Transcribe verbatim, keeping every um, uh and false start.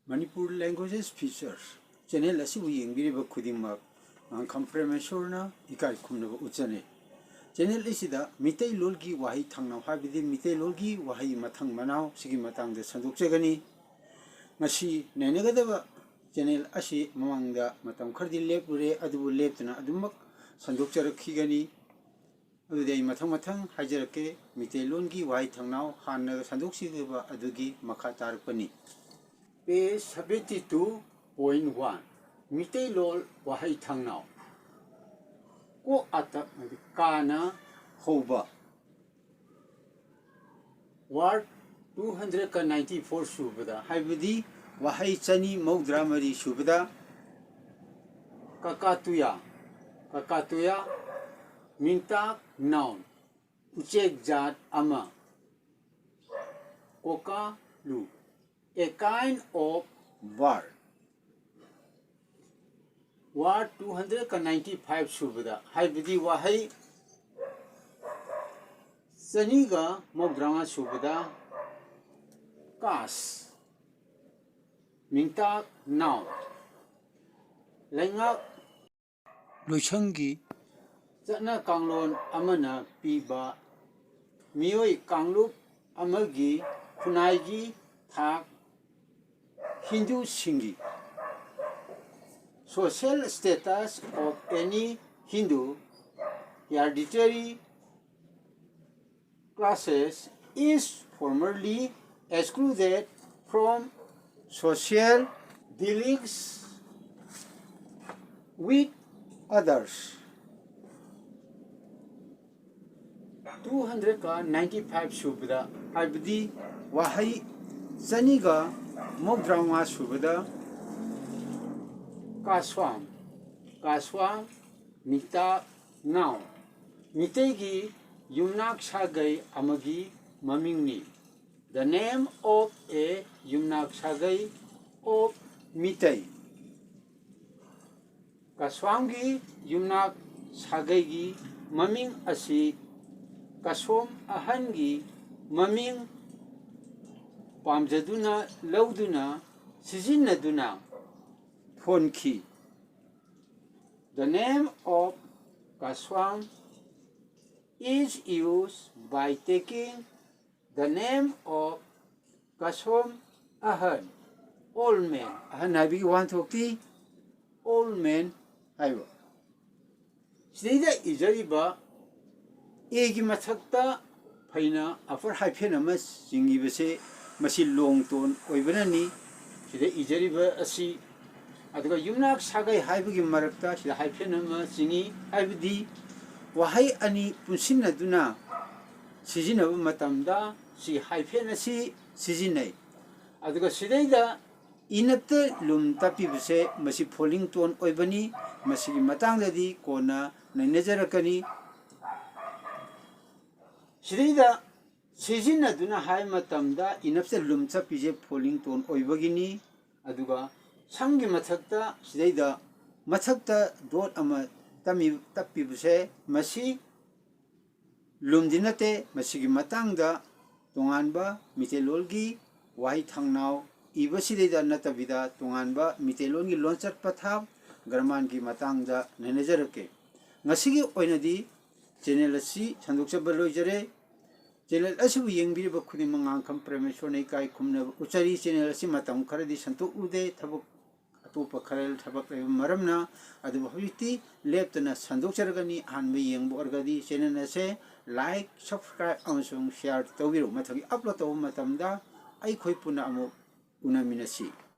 Manipur Languages Features channel ꯑꯁꯤꯕꯨ ꯌꯦꯡꯕꯤꯔꯤꯕ ꯈꯨꯗꯤꯡꯃꯛ ꯉꯥꯡꯈꯝ ꯄ꯭ꯔꯦꯃꯦꯁꯣꯔꯅ ꯏꯀꯥꯏ ꯈꯨꯝꯅꯕ ꯎꯠꯆꯔꯤ꯫ Channel ꯑꯁꯤꯗ ꯃꯤꯇꯩꯂꯣꯟꯒꯤ ꯋꯥꯍꯩ ꯊꯥꯡꯅꯥꯎ, ꯍꯥꯏꯕꯗꯤ ꯃꯤꯇꯩꯂꯣꯟꯒꯤ ꯋꯥꯍꯩ ꯃꯊꯪ ꯃꯅꯥꯎ ꯁꯤꯒꯤ ꯃꯇꯥꯡꯗ ꯁꯟꯗꯣꯛꯆꯒꯅꯤ꯫ ꯉꯁꯤ ꯅꯩꯅꯒꯗꯕ channel ꯑꯁꯤ ꯃꯃꯥꯡꯗ ꯃꯇꯝ ꯈꯔꯗꯤ ꯂꯦꯞꯂꯨꯔꯦ, ꯑꯗꯨꯕꯨ ꯂꯦꯞꯇꯅ ꯑꯗꯨꯃꯛ ꯁꯟꯗꯣꯛꯆꯔꯛꯈꯤꯒꯅꯤ꯫ ꯑꯗꯨꯗꯤ ꯑꯩ ꯃꯊꯪ ꯃꯊꯪ ꯍꯥꯏꯖꯔꯛꯀꯦ꯫ ꯃꯤꯇꯩꯂꯣꯟꯒꯤ ꯋꯥꯍꯩ ꯊꯥꯡꯅꯥꯎ ꯍꯥꯟꯅ ꯁꯟꯗꯣꯛꯈꯤꯕ ꯑꯗꯨꯒꯤ ꯃꯈꯥ ꯇꯥꯔꯛꯄꯅꯤ꯫ Page seventy two point one, Meiteilon ꯋꯥꯍꯩ ꯊꯥꯡꯅꯥꯎ꯫ ꯀꯣ ꯑꯇ-, ꯀꯥꯅ ꯍꯧꯕ word two hundred ninety four ꯁꯨꯕꯗ, ꯍꯥꯏꯕꯗꯤ ꯋꯥꯍꯩ ꯆꯅꯤ ꯃꯧꯗ꯭ꯔꯥ ꯃꯔꯤ ꯁꯨꯕꯗ, ꯀꯀꯥꯇꯨꯌꯥ, ꯀꯀꯥꯇꯨꯌꯥ, ꯃꯤꯡꯇꯥꯛ, noun, ꯎꯆꯦꯛ ꯖꯥꯠ ꯑꯃ, ꯀꯣꯀꯥꯂꯨ, a kind of bird꯫ Word two hundred ninety five ꯁꯨꯕꯗ, ꯍꯥꯏꯕꯗꯤ ꯋꯥꯍꯩ ꯆꯅꯤꯒ ꯃꯧꯗ꯭ꯔꯥꯃꯉꯥ ꯁꯨꯕꯗ, ꯀꯥꯁ, ꯃꯤꯡꯇꯥꯛ, noun, ꯂꯩꯉꯥꯛ ꯂꯣꯏꯁꯪꯒꯤ ꯆꯠꯅ ꯀꯥꯡꯂꯣꯟ ꯑꯃꯅ ꯄꯤꯕ ꯃꯤꯑꯣꯏ ꯀꯥꯡꯂꯨꯞ ꯑꯃꯒꯤ ꯈꯨꯟꯅꯥꯏꯒꯤ ꯊꯥꯛ ꯍꯤꯟꯗꯨꯁꯤꯡꯒꯤ social status of any Hindu hereditary classes is formally excluded from social dealings with others꯫ Two hundred ninety five ꯁꯨꯕꯗ, ꯍꯥꯏꯕꯗꯤ ꯋꯥꯍꯩ ꯆꯅꯤꯒ ꯃꯧꯗ꯭ꯔꯥꯃꯉꯥ ꯁꯨꯕꯗ, ꯀꯥꯁ꯭ꯋꯥꯝ, ꯀꯥꯁ꯭ꯋꯥꯝ, ꯃꯤꯡꯇꯥꯛ, noun, ꯃꯤꯇꯩꯒꯤ ꯌꯨꯝꯅꯥꯛ ꯁꯥꯒꯩ ꯑꯃꯒꯤ ꯃꯃꯤꯡꯅꯤ꯫ The name of a ꯌꯨꯝꯅꯥꯛ ꯁꯥꯒꯩ of ꯃꯤꯇꯩ꯫ ꯀꯁ꯭ꯋꯥꯝꯒꯤ ꯌꯨꯝꯅꯥꯛ ꯁꯥꯒꯩꯒꯤ ꯃꯃꯤꯡ ꯑꯁꯤ ꯀꯁꯣꯝ ꯑꯍꯟꯒꯤ ꯃꯃꯤꯡ ꯄꯥꯝꯖꯗꯨꯅ ꯂꯧꯗꯨꯅ ꯁꯤꯖꯤꯟꯅꯗꯨꯅ ꯊꯣꯟꯈꯤ꯫ The name of Kaswam is used by taking the name of Kaswam Ahan, old man. ꯑꯍꯟ ꯍꯥꯏꯕꯒꯤ ꯋꯥꯍꯟꯊꯣꯛꯇꯤ old man ꯍꯥꯏꯕ꯫ ꯁꯤꯗꯩꯗ ꯏꯖꯔꯤꯕ ꯑꯦꯒꯤ ꯃꯊꯛꯇ ꯐꯩꯅ ꯑꯄꯔ ꯍꯥꯏꯐꯦꯟ ꯑꯃ ꯆꯤꯡꯉꯤꯕꯁꯦ ꯃꯁꯤ ꯂꯣꯡ ꯇꯣꯟ ꯑꯣꯏꯕꯅꯅꯤ꯫ ꯁꯤꯗ ꯏꯖꯔꯤꯕ ꯑꯁꯤ, ꯑꯗꯨꯒ ꯌꯨꯝꯅꯥꯛ ꯁꯥꯒꯩ ꯍꯥꯏꯕꯒꯤ ꯃꯔꯛꯇ ꯁꯤꯗ ꯍꯥꯏꯐꯦꯟ ꯑꯃ ꯆꯤꯡꯉꯤ, ꯍꯥꯏꯕꯗꯤ ꯋꯥꯍꯩ ꯑꯅꯤ ꯄꯨꯟꯁꯤꯟꯅꯗꯨꯅ ꯁꯤꯖꯤꯟꯅꯕ ꯃꯇꯝꯗ ꯁꯤ ꯍꯥꯏꯐꯦꯟ ꯑꯁꯤ ꯁꯤꯖꯤꯟꯅꯩ꯫ ꯑꯗꯨꯒ ꯁꯤꯗꯩꯗ ꯏꯅꯞꯇ ꯂꯨꯝ ꯇꯞꯄꯤꯕꯁꯦ ꯃꯁꯤ ꯐꯣꯂꯤꯡ ꯇꯣꯟ ꯑꯣꯏꯕꯅꯤ꯫ ꯃꯁꯤꯒꯤ ꯃꯇꯥꯡꯗꯗꯤ ꯀꯣꯟꯅ ꯅꯩꯅꯖꯔꯛꯀꯅꯤ꯫ ꯁꯤꯗꯩꯗ ꯁꯤꯖꯤꯟꯅꯗꯨꯅ ꯍꯥꯏꯕ ꯃꯇꯝꯗ ꯏꯅꯞꯇ ꯂꯨꯝ ꯆꯠꯄꯤꯁꯦ ꯐꯣꯂꯤꯡ ꯇꯣꯟ ꯑꯣꯏꯕꯒꯤꯅꯤ꯫ ꯑꯗꯨꯒ ꯁꯝꯒꯤ ꯃꯊꯛꯇ ꯁꯤꯗꯩꯗ ꯃꯊꯛꯇ ꯗꯣꯠ ꯑꯃ ꯇꯝꯃꯤ-, ꯇꯞꯄꯤꯕꯁꯦ ꯃꯁꯤ ꯂꯨꯝꯗꯤ ꯅꯠꯇꯦ꯫ ꯃꯁꯤꯒꯤ ꯃꯇꯥꯡꯗ ꯇꯣꯉꯥꯟꯕ ꯃꯤꯇꯩꯂꯣꯟꯒꯤ ꯋꯥꯍꯩ ꯊꯥꯡꯅꯥꯎ ꯏꯕꯁꯤꯗꯩꯗ ꯅꯠꯇꯕꯤꯗ ꯇꯣꯉꯥꯟꯕ ꯃꯤꯇꯩꯂꯣꯟꯒꯤ ꯂꯣꯟꯆꯠ ꯄꯊꯥꯞ ꯒ꯭ꯔꯃꯥꯟꯒꯤ ꯃꯇꯥꯡꯗ ꯅꯩꯅꯖꯔꯛꯀꯦ꯫ ꯉꯁꯤꯒꯤ ꯑꯣꯏꯅꯗꯤ ꯆꯦꯅꯦꯜ ꯑꯁꯤ ꯁꯟꯗꯣꯛꯆꯕ ꯂꯣꯏꯖꯔꯦ꯫ ꯆꯦꯅꯦꯜ ꯑꯁꯤꯕꯨ ꯌꯦꯡꯕꯤꯔꯤꯕ ꯈꯨꯗꯤꯡꯃꯛ ꯉꯥꯡꯈꯝ ꯄ꯭ꯔꯦꯃꯦꯁꯣꯔꯅ ꯏꯀꯥꯏ ꯈꯨꯝꯅꯕ ꯎꯠꯆꯔꯤ꯫ ꯆꯦꯅꯦꯜ ꯑꯁꯤ ꯃꯇꯝ ꯈꯔꯗꯤ ꯁꯟꯗꯣꯛꯎꯗꯦ, ꯊꯕꯛ ꯑꯇꯣꯞꯄ ꯈꯔ ꯊꯕꯛ ꯂꯩꯕ ꯃꯔꯝꯅ꯫ ꯑꯗꯨꯕꯨ ꯍꯧꯖꯤꯛꯇꯤ ꯂꯦꯞꯇꯅ ꯁꯟꯗꯣꯛꯆꯔꯒꯅꯤ꯫ ꯑꯍꯥꯟꯕ ꯌꯦꯡꯕ ꯑꯣꯏꯔꯒꯗꯤ ꯆꯦꯅꯦꯜ ꯑꯁꯦ ꯂꯥꯏꯛ, ꯁꯕꯁꯀ꯭ꯔꯥꯏꯕ ꯑꯃꯁꯨꯡ ꯁꯤꯌꯥꯔ ꯇꯧꯕꯤꯔꯨ꯫ ꯃꯊꯪꯒꯤ ꯑꯞꯂꯣꯗ ꯇꯧꯕ ꯃꯇꯝꯗ ꯑꯩꯈꯣꯏ ꯄꯨꯟꯅ ꯑꯃꯨꯛ ꯎꯅꯃꯤꯟꯅꯁꯤ꯫